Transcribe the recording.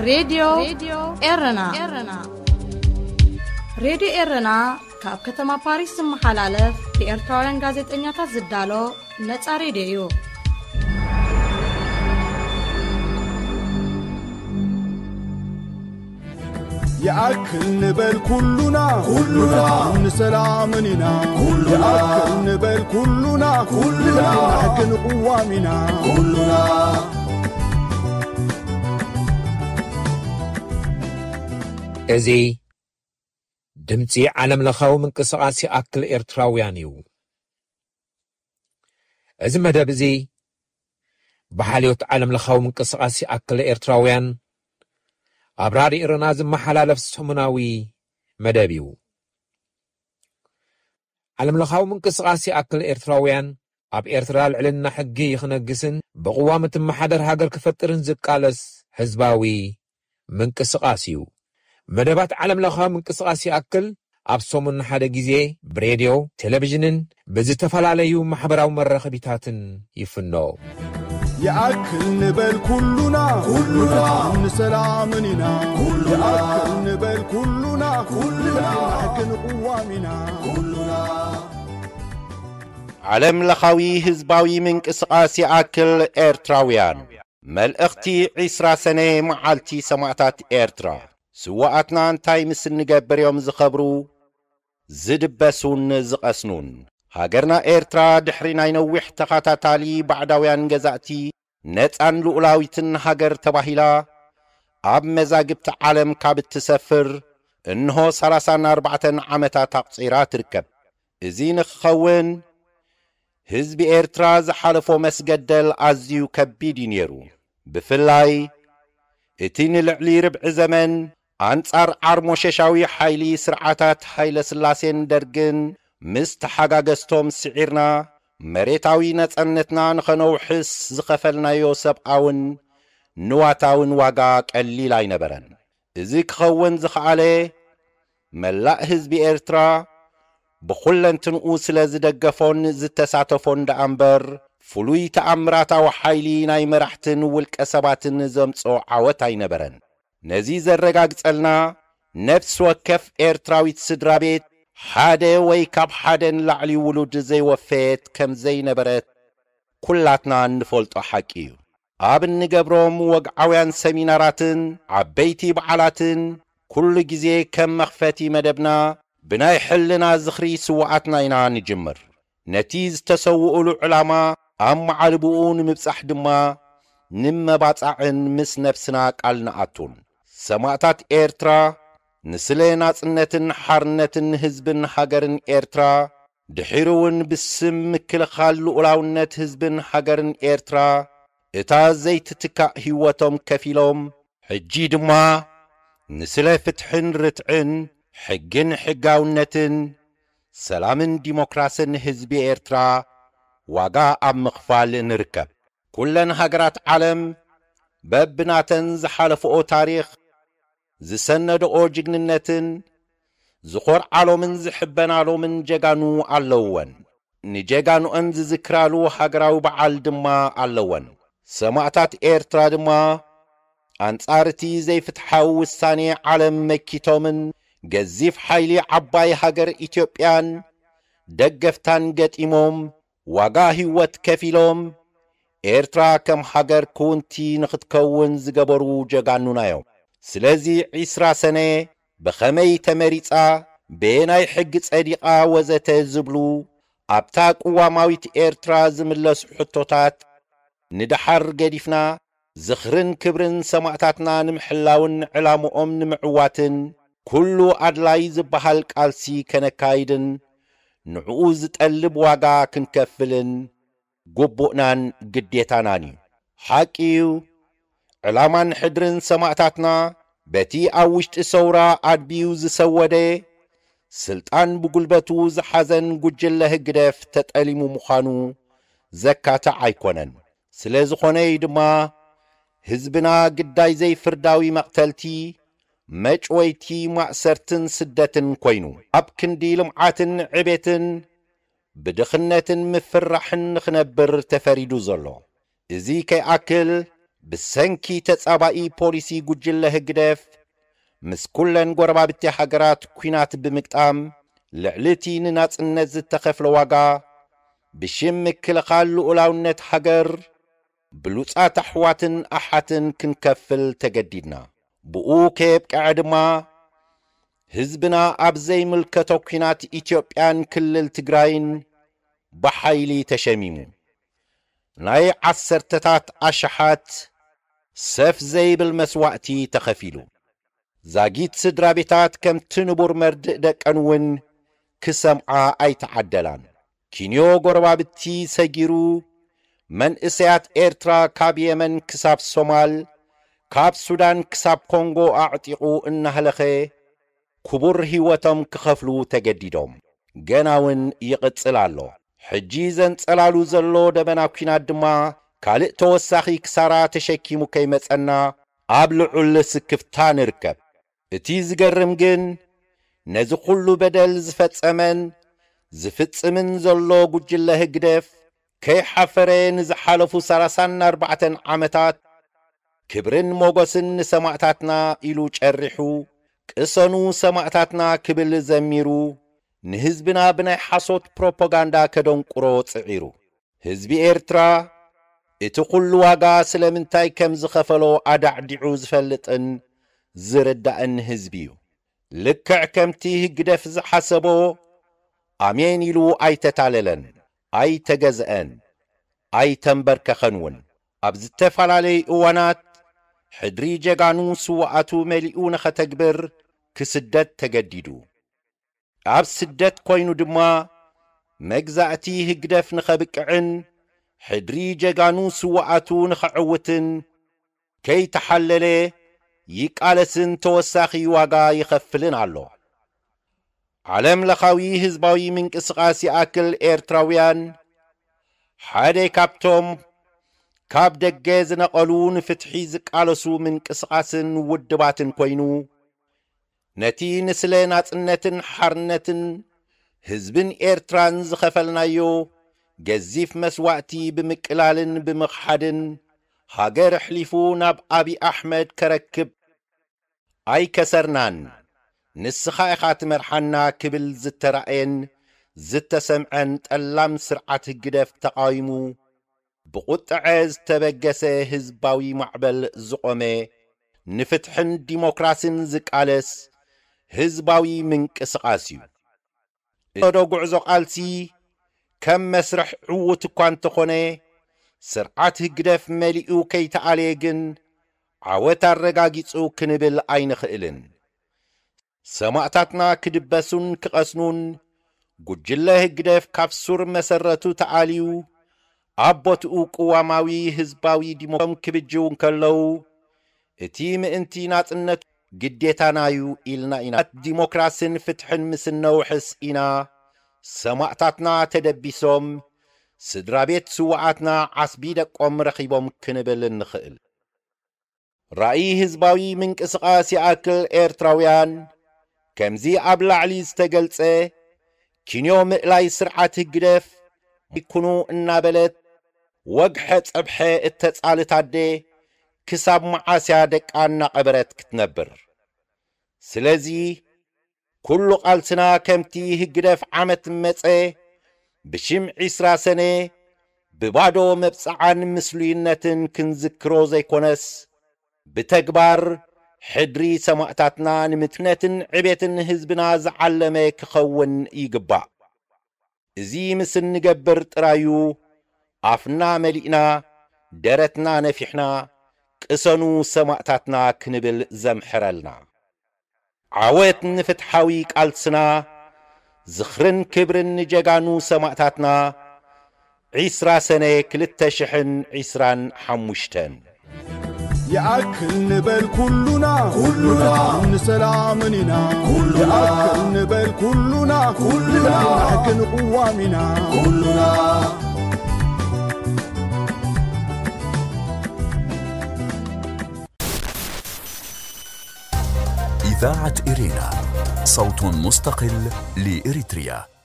ሬድዮ ኤረና። ሬድዮ ኤረና ካብ ከተማ ፓሪስ ዝመሓላለፍ ብኤርትራውያን ጋዜጠኛታት ዝዳሎ ነጻ ሬድዮ እዩ። ይኣክል ንበል ኩሉና፣ ኩሉና ንሰላምን ኢና። ኩሉና ይኣክል ንበል ኩሉና፣ ኩሉና ንሕግን ቅዋም ኢና። ኩሉና እዚ ድምጺ ዓለም ለኻዊ ምንቅስቓስ ይኣክል ኤርትራውያን እዩ። እዚ መደብ እዚ ብሓልዮት ዓለም ለኻዊ ምንቅስቓስ ይኣክል ኤርትራውያን ኣብ ራድዮ ኤረና ዝመሓላለፍ ሰሙናዊ መደብ እዩ። ዓለም ለኻዊ ምንቅስቓስ ይኣክል ኤርትራውያን ኣብ ኤርትራ ልዕልና ሕጊ ክነግስን ብቕዋም እትመሓደር ሃገር ክፈጥርን ዝቃለስ ህዝባዊ ምንቅስቓስ እዩ። መደባት ዓለም ለኻዊ ምንቅስቓስ ይኣክል ኣብ ሰሙን ሓደ ግዜ ብሬድዮ፣ ቴሌቪዥንን ብዝተፈላለዩ ማሕበራዊ መራኸቢታትን ይፍኖ። ይኣክል ንበል ኩሉና፣ ኩሉና ንሰላምን ኢና። ኩሉና ይኣክል ንበል ኩሉና፣ ኩሉና ንሕግን ቅዋም ኢና። ኩሉና ዓለም ለኻዊ ህዝባዊ ምንቅስቓስ ይኣክል ኤርትራውያን። መልእኽቲ ዒስራ ሰነ መዓልቲ ሰማእታት ኤርትራ። ስዋኣትና እንታይ ምስ እንገብር እዮም ዝኸብሩ፣ ዝድበሱን ዝቐስኑን? ሃገርና ኤርትራ ድሕሪ ናይ ነዊሕ ተኸታታሊ ባዕዳውያን ገዛእቲ ነጻን ልኡላዊትን ሃገር ተባሂላ ኣብ መዛግብቲ ዓለም ካብ እትሰፍር እንሆ ሰላሳን ኣርባዕተን ዓመታት ኣቑጺራ ትርከብ። እዚ ንክኸውን ህዝቢ ኤርትራ ዝሓለፎ መስገደል ኣዝዩ ከቢድ እዩ ነይሩ። ብፍላይ እቲ ንልዕሊ ርብዒ ዘመን ኣንጻር ዓርሞሸሻዊ ሓይሊ ስርዓታት ሃይለ ስላሴን ደርግን ምስ ተሓጋገዝቶም ስዒርና መሬታዊ ነጻነትና ንኸነውሕስ ዝኸፈልናዮ ሰብኣውን ንዋታውን ዋጋ ቀሊል ኣይነበረን። እዚ ክኸውን ዝኸኣለ መላእ ህዝቢ ኤርትራ ብኹለንትንኡ ስለ ዝደገፎን ዝተሳተፎን ደኣ እምበር ፍሉይ ተኣምራታዊ ሓይሊ ናይ መራሕትን ውልቀ ሰባትን ዘምጾ ዓወት ኣይነበረን። ነዚ ዘረጋግጸልና ነፍሲ ወከፍ ኤርትራዊት ስድራ ቤት ሓደ ወይ ካብ ሓደ ንላዕሊ ውሉድ ዘይወፈየት ከም ዘይነበረት ኩላትና እንፈልጦ ሓቂ እዩ። ኣብ እንገብሮም ወግዓውያን ሰሚናራትን ዓበይቲ በዓላትን ኩሉ ግዜ ከም መኽፈቲ መደብና ብናይ ሕልና ዝኽሪ ስውኣትና ኢና ንጅምር። ነቲ ዝተሰውኡሉ ዕላማ ኣብ መዓልብኡ ንምብጻሕ ድማ ንመባጻዕን ምስ ነብስና ቃል ንኣቱን። ሰማእታት ኤርትራ ንስለ ናጽነትን ሓርነትን ህዝብን ሃገርን ኤርትራ ድሒሩ እውን ብስም ምክልኻል ልኡላውነት ህዝብን ሃገርን ኤርትራ እታ ዘይትትካእ ህይወቶም ከፊሎም፣ ሕጂ ድማ ንስለ ፍትሕን ርትዕን፣ ሕግን ሕጋውነትን፣ ሰላምን ዲሞክራስን ህዝቢ ኤርትራ ዋጋ ኣብ ምኽፋል ንርከብ። ኩለን ሃገራት ዓለም በብናተን ዝሓለፈኦ ታሪኽ ዝሰነደኦ ጅግንነትን ዝኾርዓሎምን ዝሕበናሎምን ጀጋኑ ኣለውወን። ንጀጋኑአን ዝዝክራሉ ሃገራዊ በዓል ድማ ኣለወን። ሰማእታት ኤርትራ ድማ ኣንጻር እቲ ዘይፍትሓዊ ውሳኔ ዓለም መኪቶምን ገዚፍ ሓይሊ ዓባይ ሃገር ኢትዮጵያን ደገፍታን ገጢሞም ዋጋ ህይወት ከፊሎም ኤርትራ ከም ሃገር ክውንቲ ንኽትከውን ዝገበሩ ጀጋኑና እዮም። ስለዚ ዒስራ ሰነ ብኸመይ ተመሪጻ፣ በየናይ ሕጊ ጸዲቓ ወዘተ ዝብሉ ኣብታ ቅዋማዊት ኤርትራ ዝምለሱ ሕቶታት ንደሓር ገዲፍና ዝኽርን ክብርን ሰማእታትና ንምሕላውን ዕላምኦም ንምዕዋትን ኩሉ ኣድላይ ዝበሃል ቃልሲ ከነካይድን ንዕኡ ዝጠልብ ዋጋ ክንከፍልን ግቡእናን ግዴታናን እዩ። ሓቂ እዩ፣ ዕላማን ሕድርን ሰማእታትና በቲ ኣብ ውሽጢ ሰውራ ኣድብዩ ዝሰወደ ስልጣን ብጉልበቱ ዝሓዘን ጉጅለ ህግደፍ ተጠሊሙ ምዃኑ ዘካትዕ ኣይኮነን። ስለ ዝኾነ እዩ ድማ ህዝብና ግዳይ ዘይፍርዳዊ መቕተልቲ፣ መጭወይቲ፣ ማእሰርትን ስደትን ኮይኑ ኣብ ክንዲ ልምዓትን ዕቤትን ብድኽነትን ምፍርራሕን ንኽነብር ተፈሪዱ ዘሎ። እዚ ከይኣክል ብሰንኪ ተጻባኢ ፖሊሲ ጉጅለ ህግደፍ፣ ምስ ኩለን ጎረባብቲ ሃገራት ኲናት ብምግጣም፣ ልዕሊ እቲ ንናጽነት ዝተኸፍለ ዋጋ፣ ብሽም ምክልኻል ልኡላውነት ሃገር፣ ብሉጻት ኣሕዋትን ኣሓትን ክንከፍል ተገዲድና። ብኡ ከየብቅዐ ድማ፣ ህዝብና ኣብ ዘይምልከቶ ኲናት ኢትዮጵያን ክልል ትግራይን ብሓይሊ ተሸሚሙ። ናይ ዓሰርተታት ኣሽሓት ሰፍ ዘይብል መስዋእቲ ተኸፊሉ። ዛጊት ስድራ ቤታት ከምቲ ንቡር መርድእ ደቀን እውን ክሰምዓ ኣይተዓደላን። ኪንዮ ጎረባብቲ ሰጊሩ፣ መንእሰያት ኤርትራ ካብ የመን ክሳብ ሶማል፣ ካብ ሱዳን ክሳብ ኮንጎ ኣዕጢቑ እናህለኸ፣ ክቡር ህይወቶም ክኸፍሉ ተገዲዶም። ገና እውን ይቕጽል ኣሎ። ሕጂ ዘንጸላሉ ዘሎ ደበና ኲናት ድማ ካልእ ተወሳኺ ክሳራ ተሸኪሙ ከይመጸና ኣብ ልዑል ስክፍታ ንርከብ። እቲ ዝገርም ግን፣ ነዚ ኩሉ በደል ዝፈጸመን ዝፍጽምን ዘሎ ጉጅለ ህግደፍ፣ ከይሓፈረ ንዝሓለፉ ሰላሳን ኣርባዕተን ዓመታት፣ "ክብርን ሞገስን ንሰማእታትና" ኢሉ ጨሪሑ፣ "ቅሰኑ ሰማእታትና" ክብል ዘሚሩ፣ ንህዝብና ብናይ ሓሶት ፕሮፓጋንዳ ከደንቁሮ ጽዒሩ። ህዝቢ ኤርትራ እቲ ኩሉ ዋጋ ስለምንታይ ከም ዝኸፈሎ ኣዳዕዲዑ ዝፈልጥን ዝርዳእን ህዝቢ እዩ። ልክዕ ከምቲ ህግደፍ ዝሓሰቦ፣ ኣሜን ኢሉ ኣይተታለለን፣ ኣይተገዝአን፣ ኣይተንበርከኸን እውን። ኣብ ዝተፈላለዩ እዋናት፣ ሕድሪ ጀጋኑ ስውኣቱ መሊኡ ንኸተግብር ክስደድ ተገዲዱ። ኣብ ስደት ኮይኑ ድማ፣ መግዛእቲ ህግደፍ ንኸብቅዕን ሕድሪ ጀጋኑ ስውኣቱ ንኸዕውትን ከይተሓለለ ይቃለስን ተወሳኺ ዋጋ ይኸፍልን ኣሎ። ዓለም ለኻዊ ህዝባዊ ምንቅስቓስ ይኣክል ኤርትራውያን፣ ሓደ ካብቶም ካብ ደገ ዝነቐሉ ንፍትሒ ዝቃለሱ ምንቅስቓስን ውድባትን ኮይኑ፣ ነቲ ንስለ ናጽነትን ሓርነትን ህዝብን ኤርትራን ዝኸፈልናዮ ገዚፍ መስዋእቲ ብምቅላልን ብምኽሓድን፣ ሃገር ኣሕሊፉ ናብ ኣብይ ኣሕመድ ከረክብ ኣይከሰርናን፣ ንስኻ ኢኻ ትመርሓና ክብል ዝተራእየን ዝተሰምዐን ጠላም ስርዓት ህግደፍ ተቓዊሙ፣ ብቑጥዐ ዝተበገሰ ህዝባዊ ማዕበል ዝቖመ፣ ንፍትሕን ዲሞክራሲን ዝቃለስ ህዝባዊ ምንቅስቓስ እዩ። እቶ ጉዕዞ ቃልሲ ከም መስርሕ ዕዉት እኳ እንተኾነ፣ ስርዓት ህግደፍ መሊኡ ከይተኣለየ ግን ዓወት ኣረጋጊጹ ክንብል ኣይንኽእልን። ሰማእታትና ክድበሱን ክቐስኑን፣ ጉጅለ ህግደፍ ካብ ሱር መሰረቱ ተኣልዩ፣ ኣብ ቦትኡ ቅዋማዊ ህዝባዊ ዲሞክራሲ ክብጅው እንከለዉ፣ እቲ ምእንቲ ናጽነት ግዴታናዩ ኢልና ኢና። ዲሞክራስን ፍትሕን ምስ እነውሕስ ኢና ሰማእታትና ተደቢሶም፣ ስድራ ቤት ስውኣትና ዓስቢ ደቆም ረኺቦም ክንብል እንኽእል። ራእይ ህዝባዊ ምንቅስቓስ ይኣክል ኤርትራውያን፣ ከምዚ ኣብ ላዕሊ ዝተገልጸ፣ ኪንዮ ምእላይ ስርዓት ህግደፍ ይኩኑ እናበለት፣ ወግሐ ጸብሐ እተጻልት ኣደ፣ ክሳብ መዓስያ ደቃ እናቐበረት ክትነብር? ስለዚ፣ ኩሉ ቃልስና ከምቲ ህግደፍ ዓመት መጸ፣ ብሽም ዒስራ ሰነ፣ ብባዶ መብጽዓን ምስሉይነትን ክንዝክሮ ዘይኮነስ፣ ብተግባር ሕድሪ ሰማእታትና ንምትነትን ዕቤትን ህዝብና ዝዓለመ ክኸውን ይግባእ። እዚ ምስ እንገብር ጥራዩ ኣፍና መሊእና፣ ደረትና ነፊሕና፣ ቅሰኑ ሰማእታትና ክንብል ዘምሕረልና። ዓወት ንፍትሓዊ ቃልስና፣ ዝኽርን ክብርን ንጀጋኑ ሰማእታትና። ዒስራ ሰነ ክልተ ሽሕን ዒስራን ሓሙሽተን። ይኣክል ንበል ኩሉና፣ ኩሉና፣ ንሰላምን ኢና። ኩሉና፣ ይኣክል ንበል ኩሉና፣ ኩሉና፣ ንፍትሒ ክንቅዋም ኢና። ኩሉና። إذاعة إرينا، صوت مستقل لإريتريا.